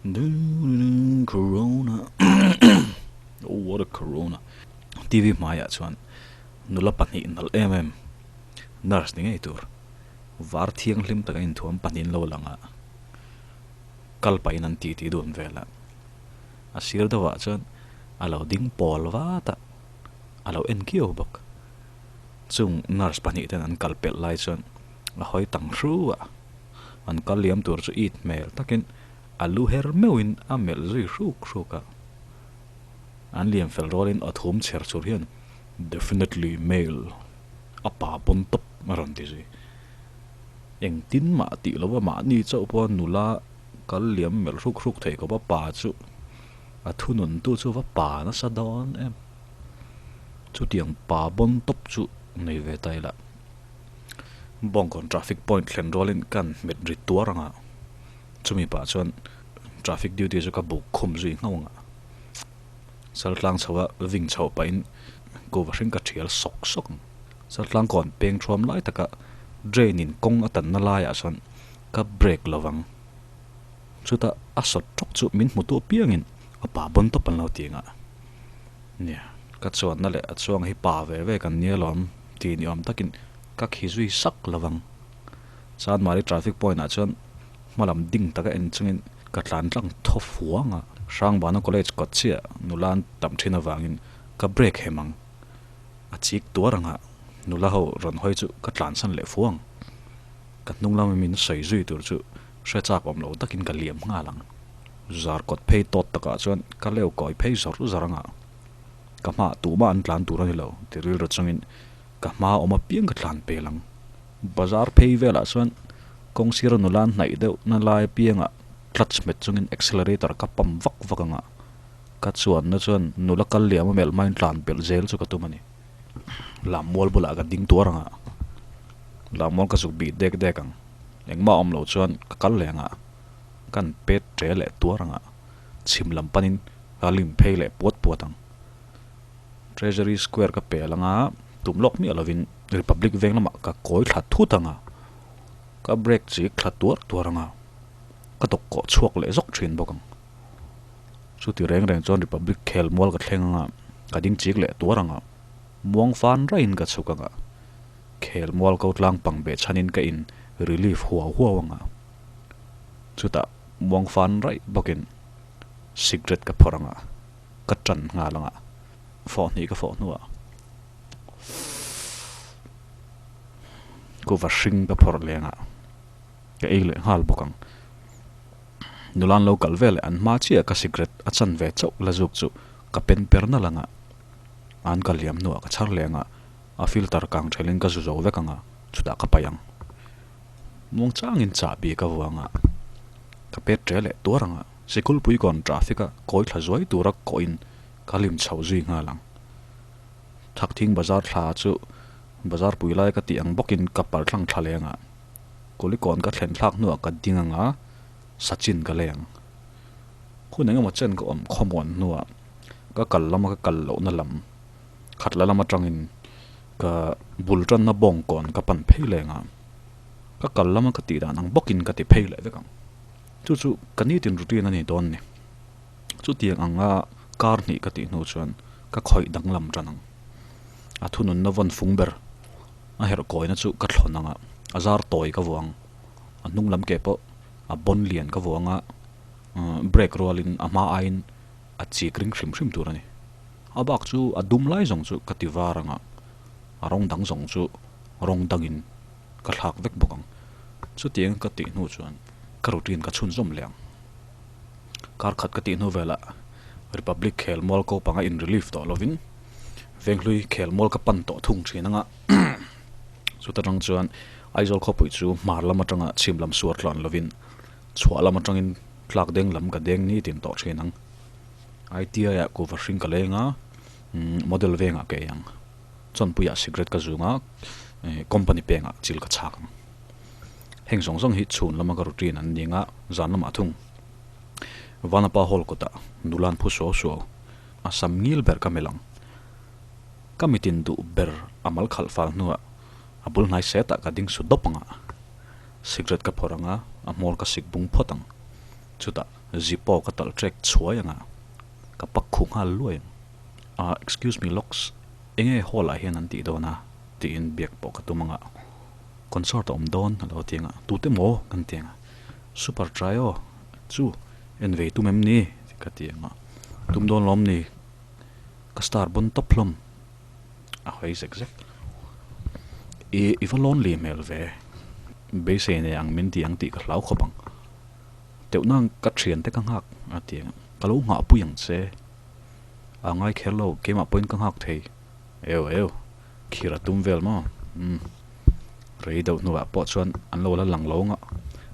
Corona Oh what a corona TV hmaiah chuan nula pahnih nalh em em nurse ni ngei tur var thianghlim taka inthuam pahnih an lo lang a kal pahin an titi dun vel a a sir deuhah chuan a lo ding pawl vat a a lo en kiau bawk chung nurse pahnih ten an kal pelh lai chuan a hawi tang hru a an kal liam tur chu it hmel takin a lu her meuhin a melh zui hruk hruk a an liam fel rualin a thum chher chur hian Definitely male a pa pawn tawp a rawn ti zui. Engtin mah tih lova mahni chauh pawha nula kal liam melh hruk hruk thei khawp a pa chu a thunun tu chu va pa nasa dawn em. Chutiang pa pawn tawp chu nei ve ta ila. Bawngkawn traffic point thlen rualin ka han hmet ri tuar ang a, chumi pah chuan traffic duty chu ka buk khum zui nghauh ang a. Saltlang chho a ving chhoh pahin kuva hring ka thial sawk sawk ang. Saltlang kawn peng thuam lai taka drain in kawng a tanna laiah chuan ka break lo vang. Chutah a sawt tawk chu min hmu tu apiangin a pa bawn tawp an lo ti ang a. Nia, ka chuanna leh a chuang hi pa ve ve kan nia lawm ti ni awm takin ka khi zui sak lo vang. Chanmari traffic point ah chuan hmalam ding taka en chungin ka tlan tlang thaw fuang a, Hrangbana College kawt chiah nula an tam thin avangin ka break hem ang. A chik tuar ang a, nula ho rawn hawi chu ka tlansan leh fuang. Ka hnung lama min sawi zui tur chu hre chak awm lo takin ka liam nghal ang. Zar kawt phei tawt takah chuan ka leu kawi phei zawr zawr ang a, ka hmaah tumah an tlan tur a ni lo ti rilru chungin ka hma awm apiang ka tlan pel ang. Bazar phei velah chuan kawng sira nula an hnaih deuh na lai apiangah clutch hmet chungin accelerator ka pump vak vak ang a, ka chuanna chuan nula kal liam a melh hmain tlan pelh zel chu ka tum a ni. Lammual bulah ka ding tuar ang a, lammual ka zuk bih dek dek ang, engmah awm lo chuan ka kal leh ang a, ka han pet ṭe leh tuar ang a, chhim lam panin ka lim phei leh puat puat ang. Treasury Square ka pel ang a, tum lawk miah lovin Republic veng lamah ka kawi thla thut ang a, ka brake chik thla tuar tuar ang a, ka dawk kawh chhuak leh zawk thin bawk ang. Chuti reng reng chuan Republic khel mual ka thleng ang a, ka ding chik leh tuar ang a, muang fan raiin ka chhuk ang a, khel mual ko tlang pang beh chhanin ka in relief huau huau ang a, chutah muang fan raih bawkin cigarette ka phawrh ang a, ka tan nghal ang a, fawh hnih ka fawh hnuah kuva hring ka phawrh leng a, ka ei leh nghal bawk ang. Nula an lo kal vel leh an hma chiah ka cigarette a chan ve chauh la zuk chu ka pen per nalh ang a, an ka liam hnuah ka chhar leh ang a, a filter kang thelin ka zu zo vek ang a, chutah ka paih ang. Muangchangin chahbi ka vuang a, ka pet ṭe leh tuar ang a, Sikulpui kawn traffic a kawi thla zuai tura kawhin ka lim chho zui nghal ang. Thakthing bazar thla chu bazar pui lai ka tih ang bawkin ka pal thlang thla leng a, Kulikawn ka thlen thlak hnuah ka ding ang a, Sachin ka leng. Hun engemaw chen ka awm khawmuan hnuah ka kal lama ka kal lohna lam khat la lam atangin ka bul tanna bawngkawn ka pan phei leng a, ka kal lama ka tih dan ang bawkin ka ti phei leh vek ang. Chu chu ka nitin routine a ni dawn ni. Chutiang anga kar hnih ka tih hnu chuan ka khawih danglam tan ang. A thununna vawn fung ber a herh kawina chu ka thlawn ang a, a zar tawi ka vuah ang. A hnung lam ke pawh a bawn lian ka vuah ang a, brake rualin a hma aiin a chik ring hrim hrim tur a ni. A bak chu a dum lai zawng chu ka ti var ang a, a rawng dang zawng chu rawng dangin ka thlak vek bawk ang. Chutiang ka tih hnu chuan ka routine ka chhunzawm leh ang. Kar khat ka tih hnu velah Republic khel mual ko panga in relief tawh lovin Venghlui khel mual ka pan tawh thung thin anga chuta tang chuan Aizawl khawpui chu hmar lam atanga chhim lam suar tlan lovin chhuah lam atangin tlak deng lam ka deng nitin tawh thin ang. ITI ah kuhva hring ka leng a, model vengah ka ei ang. Chawnpuiah cigarette ka zung a, company pengah chil ka chhak ang. Heng zawng zawng hi chhun lama ka routine an ni anga zan lamah thung. Vanapa hall kawtah nula an phu suau suau a sam ngil ber ka melh ang. Ka mitin duh ber a mal khalh fal hnuah a bul hnai setah ka ding su dawp ang a, cigarette ka phawrh ang a, a hmawr ka sik bung phawt ang. Chutah. Zippo ka talh trek chhuai ang a, ka pak khuh nghal luai ang. Ah, excuse me lawks, enge hall ah hian an tih dawn a? tiin biak pawh ka tum ang a, concert a awm dawn a lo ti ang a, tute maw kan ti ang a, super trio chu en ve tum em ni? ka ti ang a, tum dawn lawm ni? Ka star bawn tawp hlawm a hawi zek zek. I i va lonely hmel ve, beisei nei ang min ti ang tih ka hlau khawp ang. Teuhna ka thiante ka nghak a ti ang, ka lo nghah pui ang che. A ngai kher lo, keimah pawhin ka nghak thei. Eu eu, khir a tum vel maw? Umm, rei deuh hnuah pawh chuan an lo la lang lo ang a,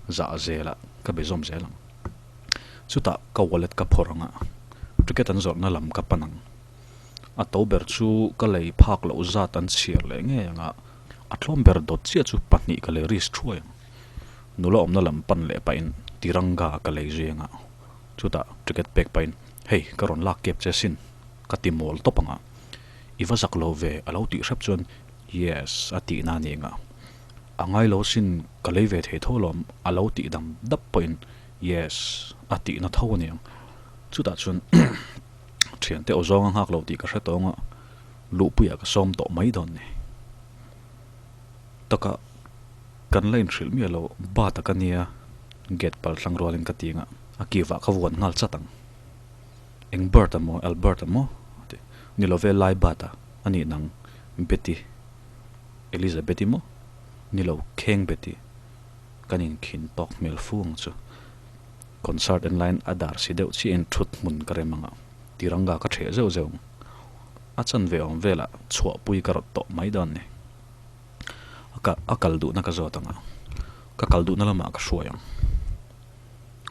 zah zelah ka be zawm zel ang. Chutah ka wallet ka phawrh ang a, ticket an zawrhna lam ka pan ang. A to ber chu ka lei phak loh zat an chhiar leh ngei ang a, a tlawm ber dawt chiah chu pahnih ka lei risk thuai ang. Nula awmna lam pan leh pahin Tiranga ka lei zui ang a, chutah ticket pek pahin hei ka rawn lak kep che sin ka ti mawl tawp ang a, i va zak lo ve a lo tih hrep chuan yes a tihna a ni ang a, a ngai lo sin ka lei ve thei tho alawm a lo tih dam dap pawhin yes a tihna tho a ni ang. Chutah chuan thiante aw zawnga nghak lo tih ka hre tawng a, luhpuiah ka sawm tawh mai dawn ni. Taka kan la inhrilh miah lo ba tak a nia gate pal thlang rualin ka ti ang a, a kivah ka vuan nghal chat ang. Eng bird a maw Albert a maw a ti. Ni lo ve lai bat a a nih nang Betty Elizabeth-i maw? Ni lo Kheng Betty kan inkhin tawk hmel fu ang chu. Concert en laiin a dar si deuh chiahin thut hmun ka rem ang a, tiranga ka ṭheh zeuh zeuh ang. A chanve awm velah chhuahpui ka rawt tawh mai dawn ni. A a kal duhna ka zawt ang a, ka kal duhna lamah ka hruai ang.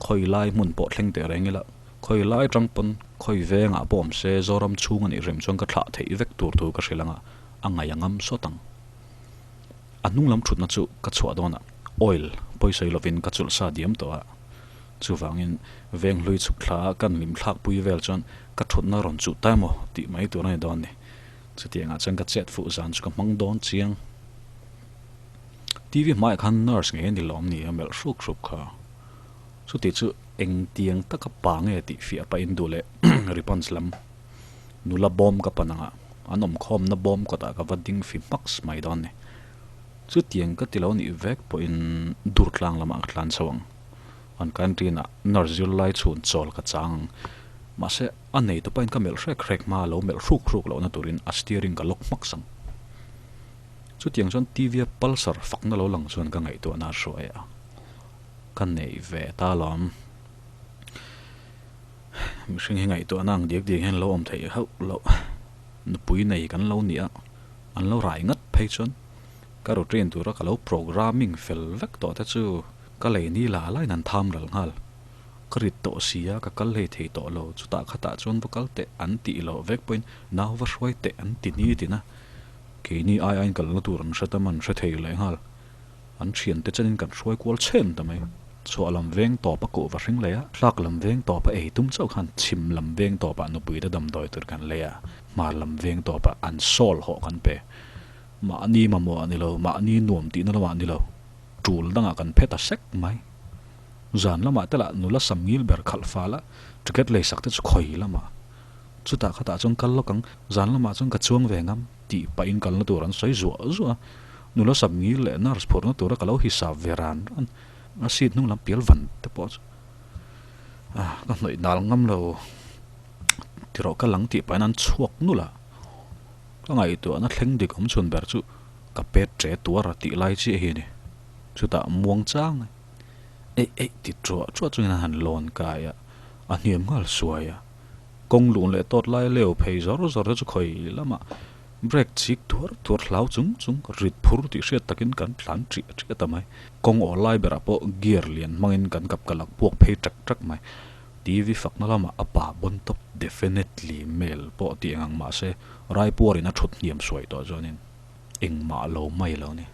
Khawi lai hmun pawh thleng teh reng ila, khawi lai atang pawn khawi vengah pawh awm se Zoram chhung a nih rem chuan ka thlah theih vek tur thu ka hrilh ang a, a ngaih a ngam sawt ang. A hnung lam thutna chu ka chhuah dawnah oil pawisawi lovin ka chulh sa diam tawh a, chuvangin venghlui chhuk thla a kan hlim thlak pui vel chuan ka thutna rawn chuh ta emaw tih mai tur a ni dawn ni. Chutiangah chuan ka chet fuh zan chu ka hmang dawn chiang. TV hmaiah khan nurse ngei a ni lawm ni a melh hruk hruk kha. Chuti chu engtiang taka pa nge tih fiah pahin duh leh ribbons lam nula bawm ka pan ang a, an awmkhawmna bawm kawtah ka va ding fi hmaks mai dawn ni. Chutiang ka ti lo nih vek pawhin dur tlang lamah ka tlan chho ang. An canteen ah nurse zirlai chhun chawl ka chang ang. Mahse, a nei tupain ka melh hrek hrek hma a lo melh hruk hruk lohna turin a steering ka lock hmaks ang. Chutiang chuan TV a pulsar fakna lo lang chuan ka ngaihtuahna a hruai a, ka nei ve ta alawm. Mihring hi ngaihtuahna ang diak diak hian lo awm theih hauh loh. Nupui nei kan lo nih a, an lo rai ngat phei chuan ka routine tura ka lo programming fel vek tawh te chu ka lei ni la lain an tham ral nghal. Ka rit tawh si a, ka kal hlei thei tawh lo, chutah khatah chuan va kal teh an tih loh vek pawhin nau va hruai teh an ti ni tin a, keini ai aiin kalna tur an hre tam an hre thei leh nghal. An thiante chenin kan hruai kual chhen ta mai. Chhuah lam veng tawpa kuhva hring lei a, tlak lam veng tawpa ei tum chauh khan chhim lam veng tawpah nupuite damdawi tur kan lei a, hmar lam veng tawpah an sawl hawh kan pe. Mahni mamawh a ni lo, mahni nuam tihna lamah a ni lo, tul dangah kan phe ta sek mai. Zan lamah te lah nula sam ngil ber khalh fal a, ticket lei sak te chu khawi lamah. Chutah khatah chuan kal lawk ang, zan lamah chuan ka chuang ve ngam tih pahin kalna tur an sawi zuah zuah a. Nula sam ngil leh nurse phurhna tura ka lo hisap ve ran ran a seat hnung lam pial van te pawh chu ah ka hnawih nal ngam lo tiraw ka lang tih pahin an chhuak nulh a. Ka ngaihtuahna thleng dik awm chhun ber chu ka pet ṭe tuar a tih lai chiah hi a ni. Chutah muang chang eih eih ti ṭuah ṭuah chungin an han lawn kai a, a hniam nghal suai a. Kawng lun leh tawt lai leu phei zawr zawr te chu khawi lamah brake chik tuar tuar hlau chung chung rit phur tih hriat takin kan tlan ṭiah ṭiah ta mai. Kawng aw lai berah pawh gear lian hmangin kan kap ka lak puak phei ṭak ṭak mai. TV fakna lamah a pa bawn tawp definitely mel pawh tih ang ang mahse raipuarin a ṭhut hniam suai tawh chuanin engmah lo mai lo ni.